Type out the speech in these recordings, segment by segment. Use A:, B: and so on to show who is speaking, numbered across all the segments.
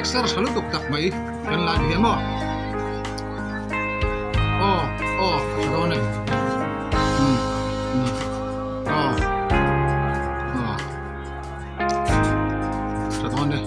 A: Exer tha lutuk tak mai kan la ni hian maw aw aw a tha dawn e umm umm aw aw tha dawn e.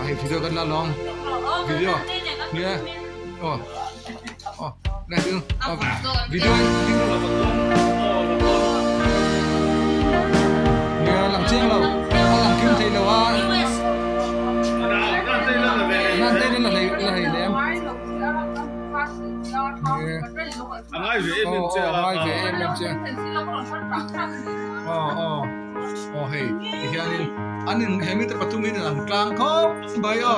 A: Hei video kan la lawng video nia aw aw video video.
B: ngai ve em em che a.
A: Ngai ve em em che. Aw aw aw hei tihianin an in he mite pathum hi an tlang khawp mai a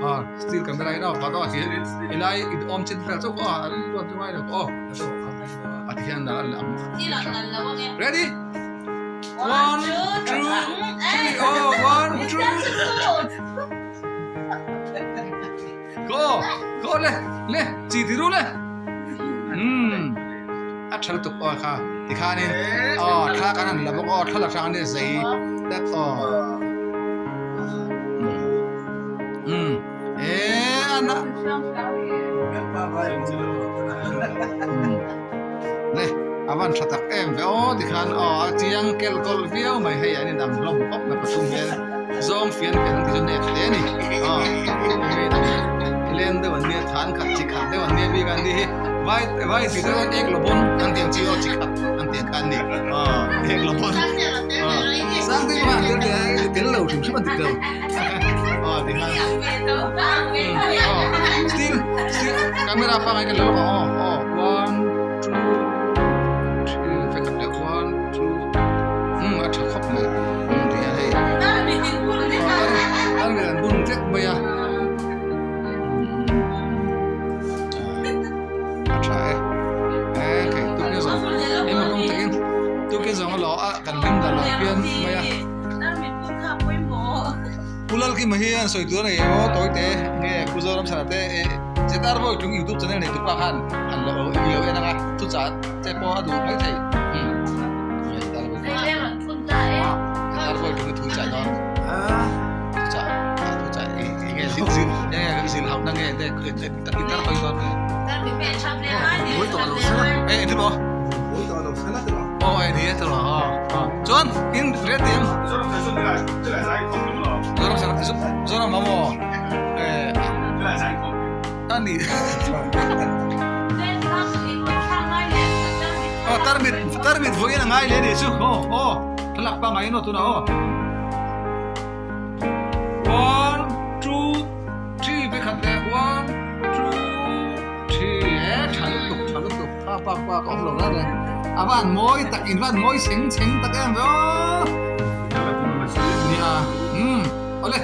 A: ah still camera in a pat a helai in awm chin vel chauh pawh a an ruat chu ngai lo aw a tihian an ready one two three aw one two Go go le le chi ti ru le umm a tha lutuk aw kha tikhanin aw thla kan han la bawk aw thla la hrang ania zei that aw umm e a na le a van tha tak em ve aw tikhan aw a chiang kel kawlh viau mai hei an inang hlawm khawp mai pathum hian zawng fian fian an ti chu nep hle a ni aw len deuh an nia than khat chi khat deuh an nia bik an ni hi vai vai tih te chuan ek lobon an tih ang chi aw chi khat an tih ang kha an ni aw ek lobon aw sang te pawh an tel ve a tel lo hrim hrim an ti lo aw tikhan aw still still camera pangai ka lo aw aw one two three fek khat leh one two umm a tha khawp mai umm ti hian hei tar mit an bun vek mai a a tha e e hei tukin zawng emaw kawng takin tukin zawng a lo a kan hlim dan ah hian mai a. Pu Lalkima hi an sawi tur a nei emaw tawi te nge Pu Zoramsana te Zetar Vawi tlung youtube channel nei tupa khan an lo i lo en ang a thuchah che pawh a duh mai thei umm Zetar Vawi tlung i thu chah dawn thuchah thuchah i nge zin zin nge zin hauh na nge te i tar hawi dawn nge e eng maw aw e ni e tawh aw chuan in ready em Zoram a maw a ni aw tarmit tarmit vawiin a ngai leh a nih chu aw aw thlalak pangngai in aw tunah aw one two three vekhat leh one two three e tha lutuk tha lutuk pa pa pa ka awm lo reng reng a van mawi tak in van mawi chheng chheng tak em ve aw nia umm awle.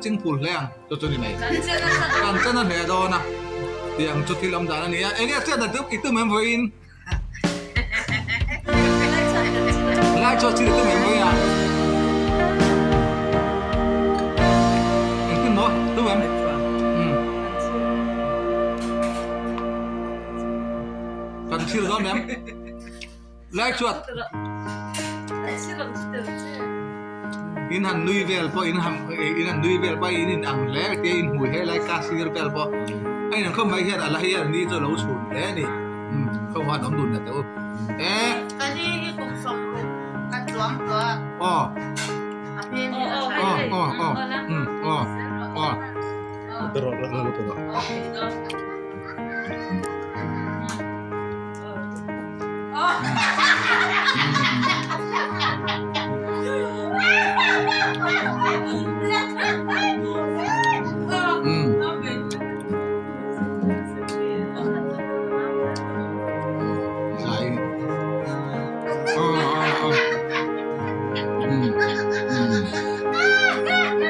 A: Chingphul hle ang chu chu ni mai kan chen a hle dawn a tiang chu thil awm dan a ni a eng nge hriat na chu i tum em vawiin. Lai chuan chiri te mai mai a. Engtin maw tum em? Umm. Kan thlir dawn em? Lai chuan in han nui vel pawh in han in han nui vel pawh in in ang hle tia in hmui he lai ka sir vel pawh a in ang khawp mai hian a la hian ni chu a lo chhun hle a ni umm khawp han awm dun leh teh u e aw aw aw aw umm aw aw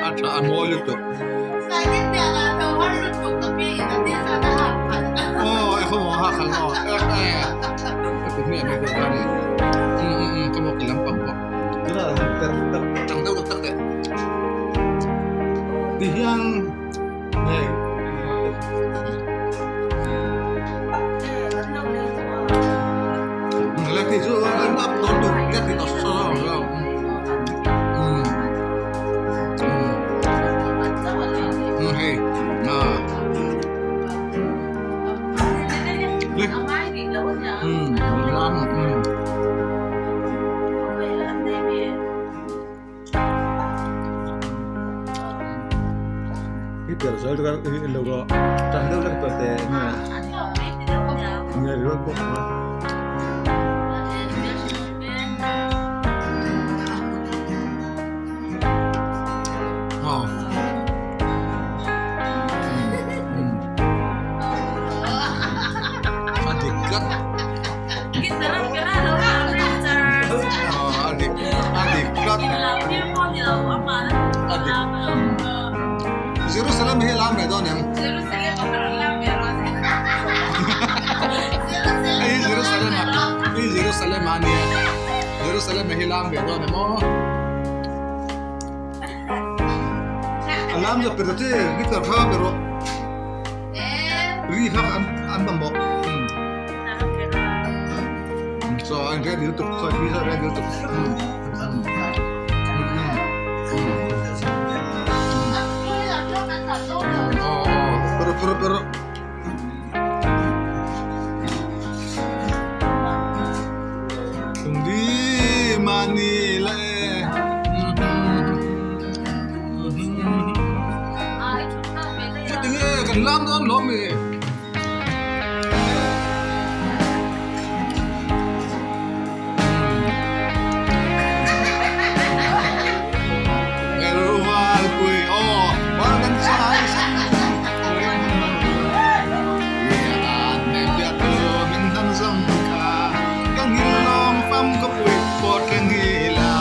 A: A tha a mawi lutuk. Aw e khawmaw ha khalh maw e e ti hmiah mai tur kha a ni um um um khawmaw ki lampang pawh tang deuh tak tak teh ti hian hei lek chu an up dawn tuk lek ti tawh saw saw um um um hei ah um lam um. A dik tlat a dik a dik tlat a dik Jerusalem hi a lam ve dawn em hei hi Jerusalem a hei Jerusalem a nia Jerusalem hi lam ve dawn em aw a lam zawk pe ta che guitar kha pe rawh. Ri kha an an mamawh so an ready lutuk so hi chu ready lutuk aw aw pero pero pero Lungdi mahni la e. Tinge kan lam dawn lawm mi. Ervalpui aw var kan chai Min han zam kha ka ngil lawng fam khawpui pawh thleng ila.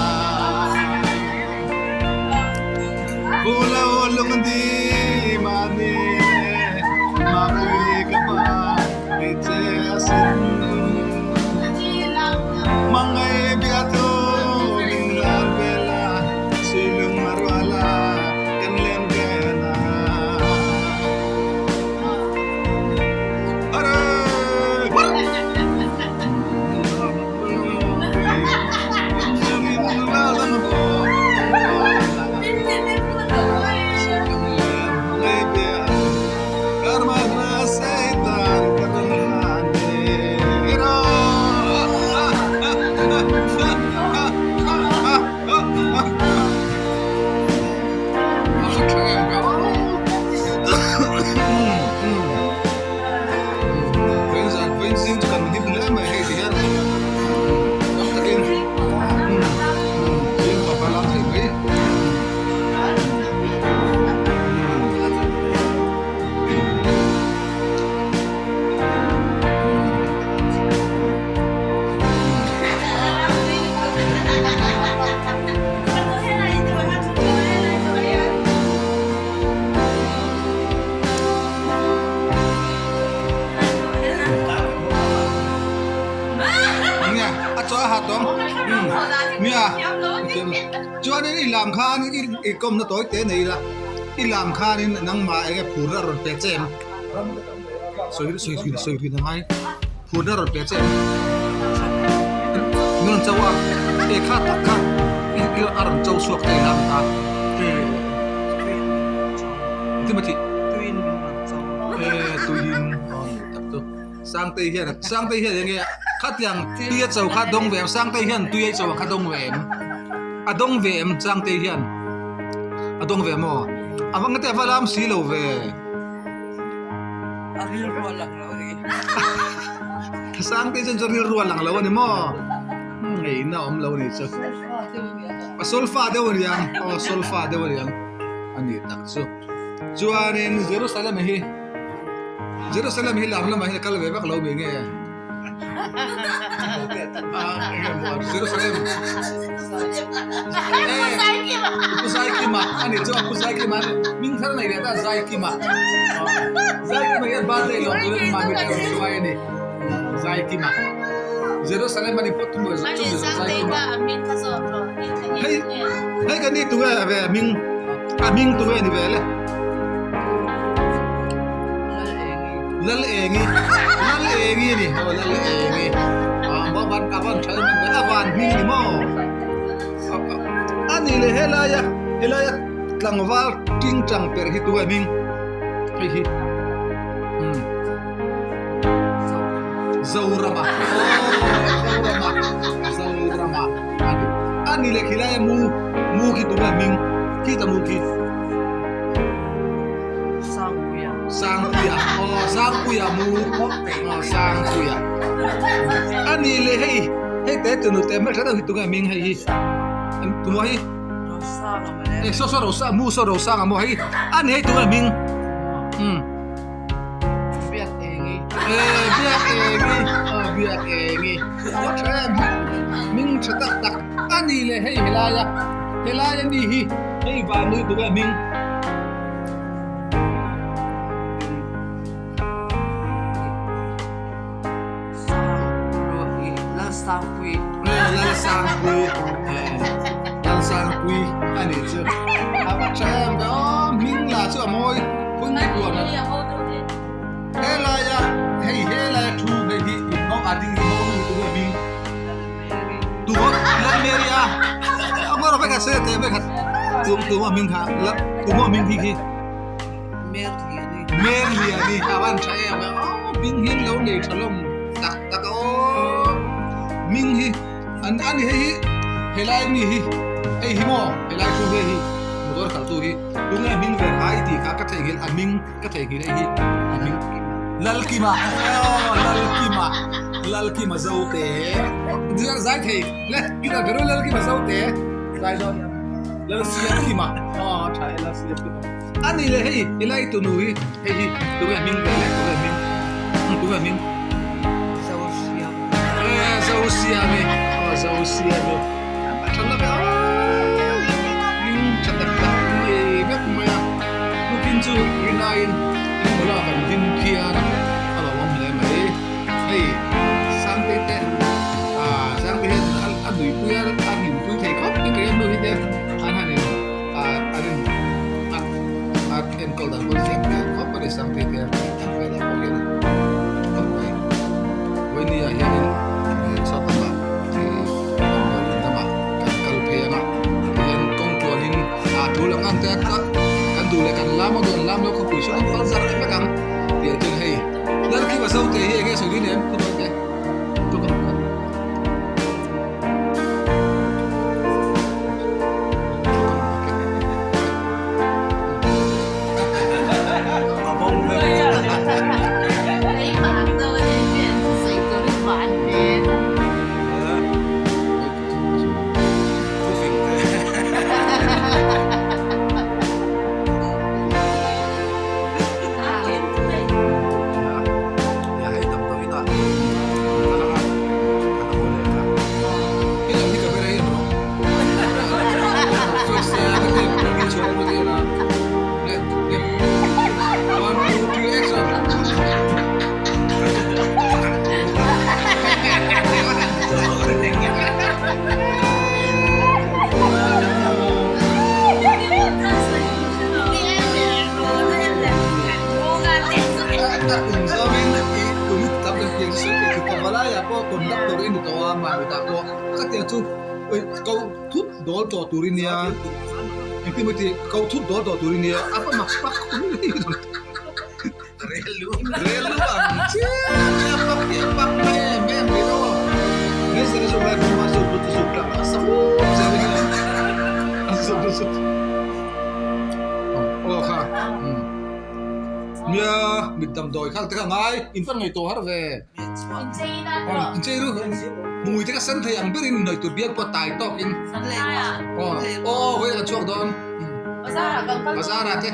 A: lam khan i kawmna tawi te nei la, i lam khanin nangmah eng nge phurna a rawn pe che em? Sawi sawi rin sawi rin a ngai. Phurna a rawn pe che em? Min rawn cho a, e kha tak kha i a rawn cho chhuak ta i lam ta. Timothy. E tuiin aw ni tak chu. Sangtei hian Sangtei hian enge khatiang tui a cho kha dawng ve em Sangtei hian tui a cho kha dawng ve em a dawng ve em Sangtei hian a dawng ve maw a va ngete a va lam si lo ve
B: a rilru a lang lo a ni
A: Sangtei chuan chu rilru a lang lo a ni maw ngeina awm lo a ni chu a solfa deuh a niang aw solfa deuh a niang a ni tak chu chuanin Jerusalem hi. Jerusalem hi lam lamah hian a kal ve vak lo mi nge? Jerusalem Pu Zaikima a ni chu Pu Zaikima hming thar nei leh ta Zaikima Zaikima hian birthday lawm turin mami te rawn hruai a ni Zaikima Jerusalem a ni phawt thung chu Zaikima hei hei kan ni tunge ve hming a hming tunge ni ve le. Lal Engi Lal Engi a ni aw Lal Engi a van a van tha em em a van hming a ni maw a ni leh helaia helaia tlangval king tang per hi tu a hming hei hi umm Zorama aw Zorama Zorama a ni a ni leh khilaia mu mu khi tu a hming khita mu khi.
B: Sangpuia.
A: Sangpuia. Aw Sangpuia mu. Aw Sangpuia. A ni le hei hei te tunu te hmeltha deuh hi tunge hming hei hi. Tumaw hi?
B: Rosanga mawle.
A: Eh saw saw Rosa mu saw Rosanga maw hei. A ni hei tunge hming? Um.
B: Biak Engi.
A: Eh Biak Engi. Aw Biak Engi. Aw tha em hming tha tak tak. A ni le hei helaia helaia mi hi hei van nui tunge hming?
B: Lalsangpui.
A: Lalsangpui. Lalsangpui a ni chu. A va tha em ve aw hming lah chu a mawi phun dik lo na. Helaia hei helaia thu hei hi a ding hi mawi tu nge hming. Tu Lalmary a a ngawr vek a se teh vek a tu tu maw hming kha tu maw hming hi khi Mary a ni a van tha em a aw hming hi an lo nei tha hlawm tak tak a aw hming hi an ani hei hi helai mi hi hei hi maw helai thu hei hi motor khalh tu hi tunge hming ve kha i tih kha ka theihnghilh a hming ka theihnghilh hei hi a hming Lalkima aw Lalkima Lalkima Zote zai zai thei le guitar kher Lalkima Zote zai dawn Lalsiamkima aw tha e Lalsiamkima a ni le hei helai tunu hi hei hi tunge hming ve le tunge hming tunge hming
B: Zosiam
A: e Zosiami aw Zosiami a tha la ve aw hming tha tak tak nei vek mai a. Tukin chu rinaiin Rinmawla kan hlim khian a lo awm hle mai. Hei Sangtei te ah Sangtei hian a nuipui a a hlimpui thei khawp mai kei a hnu hi te an han in ah an in a a enkawl dan pawh thiam hmel khawp a ni Sangtei te ang velah pawh hian a tha khawp mai. Vawinia hianin sawtah ih damdawiin lamah kan kal phei ang a tihian kawng tluanin Ah thu lang ang te a kan duh leh kan lam a duh an lam lo khawpui chu an pal zar vek ang tih ang chuan hei Lalkima Zote hi enge sawi dun em thu dawn te thu ka hmu khat. A kum zawmin i kum i tam kan piang sawi thei chu pavalaiah pawh conductor i ni tawh a, mahni tah pawh khatiang chu ko thut dawl tawh tur i nia, engtin maw tih ko thut dawl tawh tur i nia, a va mak pak Rel lu rel lu ang chiah chiah pak hi a pak mai em em mai lo he zir chu lai hmang zuk lut zuk tlang a sa fup zel hi a zuk zuk aw kha nia mit damdawi kha te kha ngai in fan ngaih tawh har ve inchei ru hmui te kha sen thei ang berin inhnawih tur bial pawh tai tawkin aw aw vawiin kan chhuak dawn bazar ah te.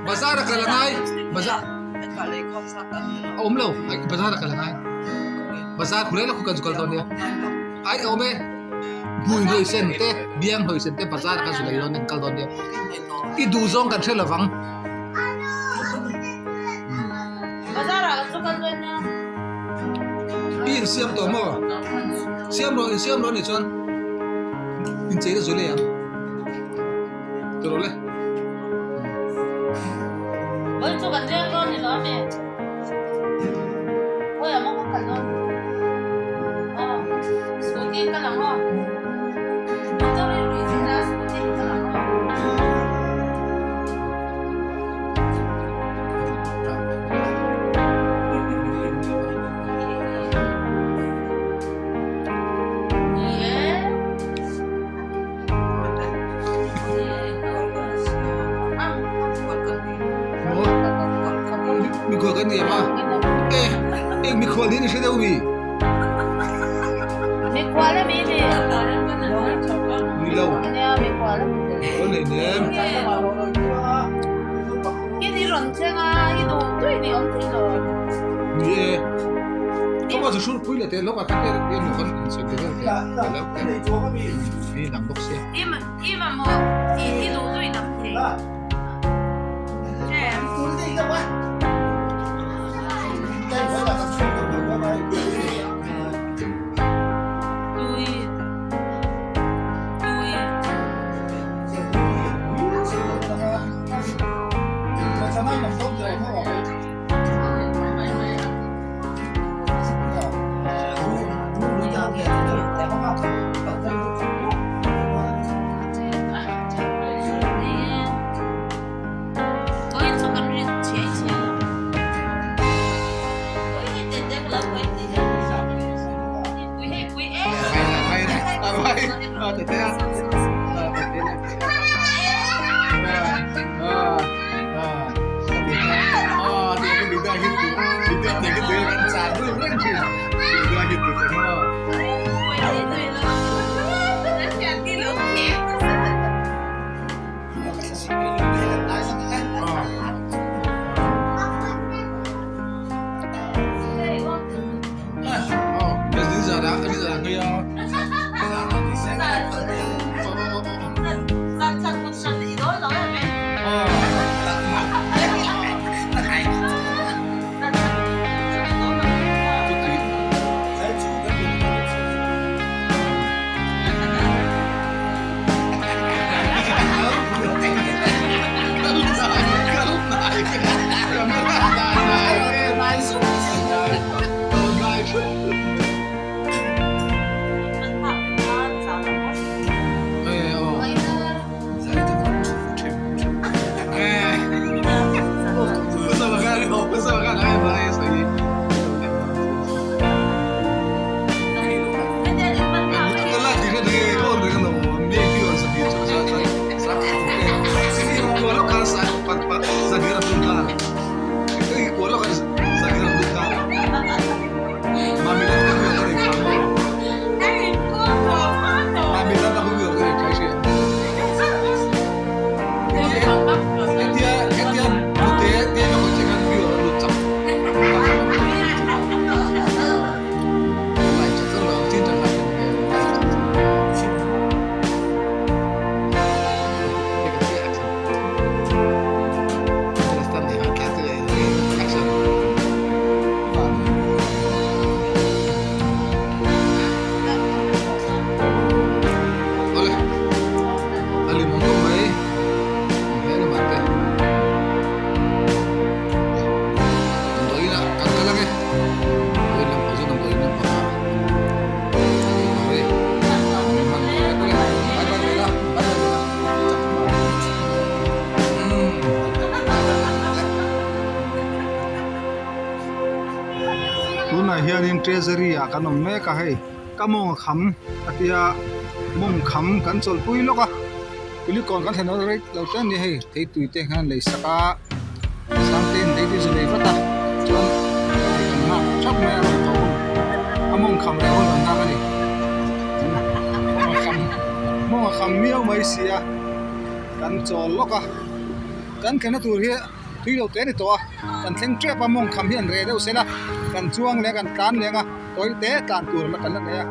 A: Bazar a kal a ngai bazar a awm lo bazar a kal a ngai bazar khulai la khu kan chu kal dawn nia ai a awm e hmui hnawih sen te biang hnawih sen te bazar ah kan zu lei dawn nia kan kal dawn nia i duh zawng kan hre lovang. I insiam tawh maw siam rawh insiam rawh anih chuan incheina zu lei ang. Mikhual kan ni em a? E, eng mikhual hi ni hre deuh mi?
C: Mikhual a mi ni.
A: Ni lo. Kawl nei nem.
C: I ni rawn thleng a, i duh tui ni awm thei lo.
A: Ni e. Ka pa chu hrul pui leh teh lawk a, kha te eng kan insawi te vel te lo te. Mi dang bawk sia.
C: I mamawh i duh tui dam thei. Tui. Tui.
A: A limawm khawp mai. He ni mah te. hianin treasury ah kan awm mek a hei ka mawng a kham a tia mawng kham kan chawlhpui lawk a kulikawn kan thlen rei lo te a ni hei theitui te khan lei sak a sangte in theitui chu lei vat a chuan kan nghak thap mai a rawn tho hun a mawng kham leh hun kan nghak a ni mawng a kham mawng a kham miau mai si a kan chawl lawk a kan thlenna tur hi. Tui lo te a ni tawh a, kan thleng tep a mawng kham hi an reh deuh sel a, kan chuang leh a kan tlan leng a, tawi te tlan tur la kan la nei a,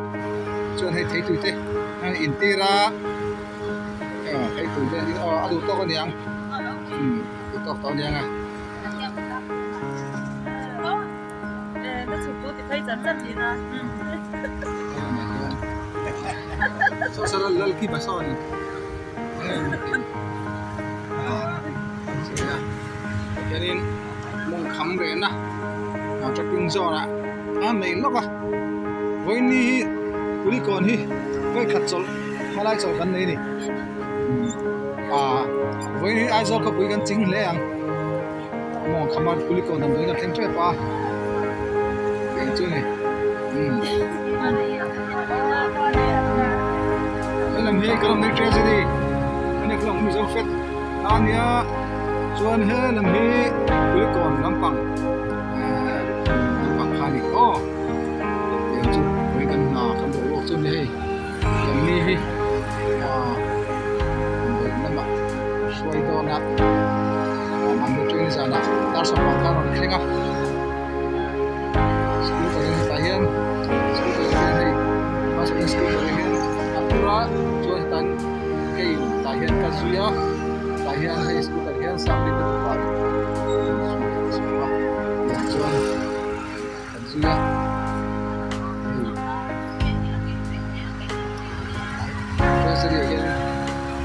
A: chuan hei theitui te a intir a, theitui te aw a duh tawk a niang umm a duh tawk tawh a niang a. Hianin mawng kham rehna shopping zone ah a nei lawk a vawiin hi kulikawn hi vawikhat chawlh hmalai chawlh kan nei a ni ah vawiin hi Aizawl khawpui kan ching hle ang mawng kham a kulikawn damdawiin a thleng tep a eng chu ni umm helam hi kan awm nei treasury a ni khawlawng mizo fat a nia chuan he lam hi kulikawn lampang ehh lampang kha a ni aw tiang chu vawiin kan hna kan boruak chu a ni hei kan ni hi ah damdawiin lamah hruai dawn a mahni train zanah dar sawmah khan a rawn thleng a scooter in tah hian scooter hian hei hmasakna scooter ah hian a phur a chuan hetan kei tah hian ka zui a tah hian hei scooter hian sangte te nupa a chuan kan zui a treasury ah hian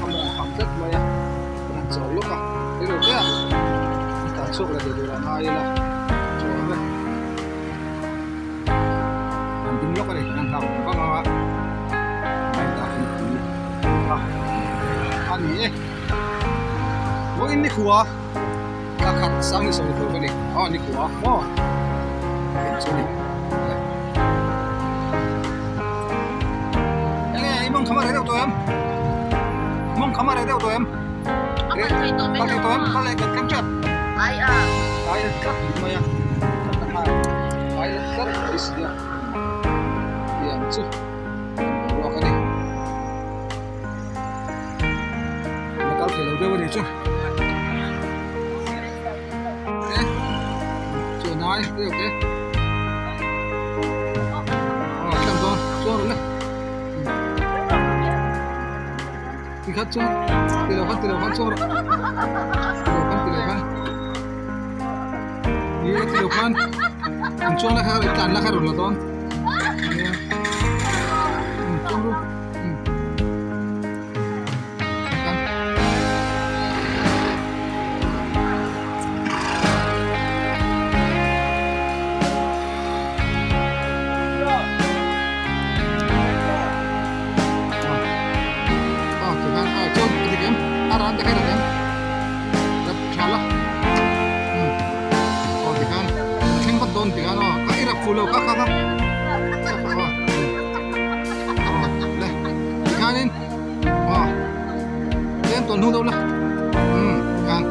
A: a mawng kham tlat mai a kan han chawl lawk a rilru hle a an tlan chhuak leh tur a ngai ila chawl vek an ding lawk a ni an nghak vang vang a a ni e vawiin ni khua thla khat sang ni sawi tur ka ni aw ni khua maw eng chu ni enge i mawng kham a reh deuh tawh em mawng kham a reh deuh tawh em reh kal thei tawh em kal leh kan thleng tep ai a ai a tlat mai a ai a tlat mai si a tiang chu boruak a ni la kal thei lo deuh a ni chu e chuan ai deuh te aw tlang dawn chuan rawh le ti khat chuan ti lo khan ti lo khan chuan rawh ti lo khan ti lo khan ni e ti lo khan an chuan la kha i tlan la kha rawn la dawn nia chuan ru Tikhanin aw tlem tawn hnung deuh la umm tikhan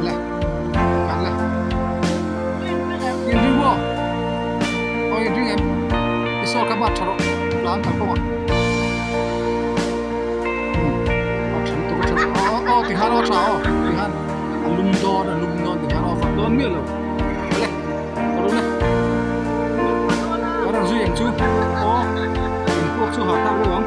A: le tikhan le inring maw aw inring em i saw kha bat tha rawh tlan kal kawngah umm a tha lutuk a tha aw aw tikhan aw tha aw tikhan a lum dawn a lum dawn tikhan aw fak dawn miah lo le ka rawh le ka rawn zui ang chu aw in puak chu hah tak deuh ang.